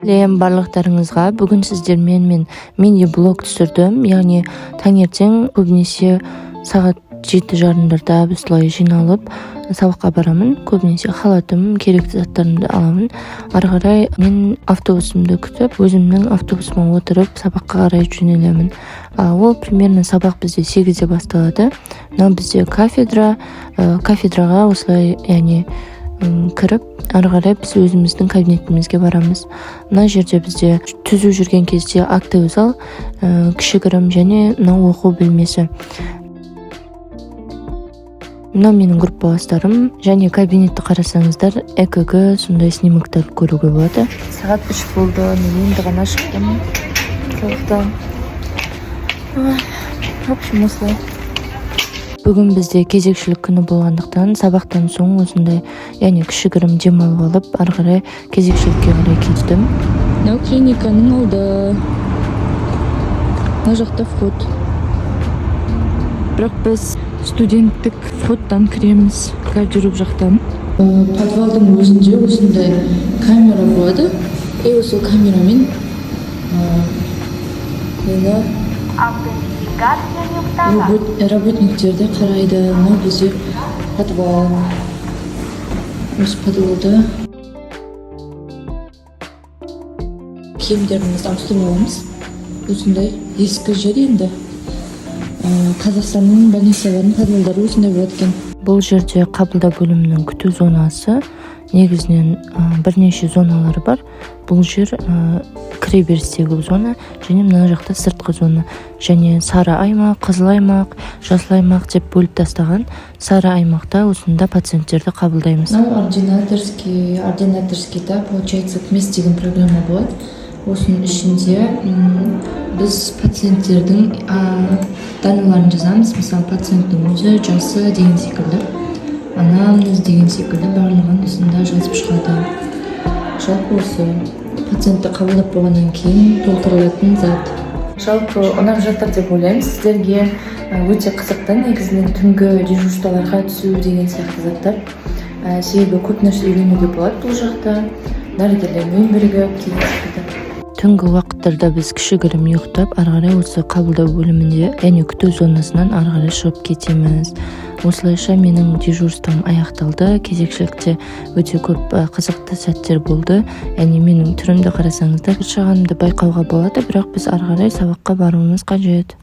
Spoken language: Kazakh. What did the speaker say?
Сәлем барлықтарыңызға! Бүгін сіздермен мен мини блог түсірдім, яғни таңертең көбінесе сағат 7:30-дарда осылай жиналып, сабаққа барамын. Көбінесе халатым, керекті заттарымды аламын. Ары қарай мен автобусымды күтіп, өзімнің автобусыма отырып, сабаққа қарай жөнелемін. Ол примерно сабақ бізде 8-де басталады. Мынау бізде кафедра. Кафедраға осылай, яғни кіріп, ары қарай біз өзіміздің кабинетімізге барамыз. Мына жерде бізде түзу жүрген кезде актовый зал, кішігірім, және мынау оқу бөлмесі. Мынау менің группаластарым. Және кабинетті қарасаңыздар, ЭКГ, сондай снимоктар көруге болады. Сағат 3 болды, мен енді ғана шықтым сабақтан. Ой, в общем, осылай. Бүгін бізде кезекшілік күні болғандықтан, сабақтан соң осындай, яғни кішігірім демалып алып, ары қарай кезекшілікке қарай кеттім. Мынау клиниканың алды, мына жақта вход, бірақ біз студенттік входтан кіреміз, гардероб жақтан. Подвалдың өзінде осындай камера болады, и осы камерамен нені, работниктерді қарайды. Мынау бізде подвал. Осы подвалда киімдерімізді ауыстырып аламыз. Осындай ескі жер енді. Қазақстанның больницаларының подвалдары осындай болады екен. Бұл жерде қабылдау бөлімінің күту зонасы. Негізінен бірнеше зоналары бар. Бұл жер кіреберістегі зона және мына жақта сыртқы зона, және сары аймақ, қызыл аймақ, жасыл аймақ деп бөліп тастаған. Сары аймақта осында пациенттерді қабылдаймыз. Мынау ординаторский. Ординаторскийда, получается, КМИС деген программа болады. Осының ішінде біз пациенттердің данныйларын жазамыз. Мысалы, пациенттің өзі, жасы деген секілді, анамнез деген секілді, барлығын осында жазып шығады. Жалпы, осы пациентті қабылдап болғаннан кейін толтырылатын зат. Жалпы, ұнап жатыр деп ойлаймын сіздерге. Өте қызықты негізінен түнгі дежурстволарға түсу деген сияқты заттар. Себебі көп нәрсе үйренуге болады бұл жақта, дәрігерлермен бірігіп деген секілді. Түнгі уақыттарда біз кішігірім ұйықтап, ары қарай осы қабылдау бөлімінде, яғни күту зонасынан ары қарай шығып кетеміз. Осылайша менің дежурством аяқталды. Кезекшілікте өте көп қызықты сәттер болды, яғни менің түрімді қарасаңыздар, шаршағанымды байқауға болады, бірақ біз ары қарай сабаққа баруымыз қажет.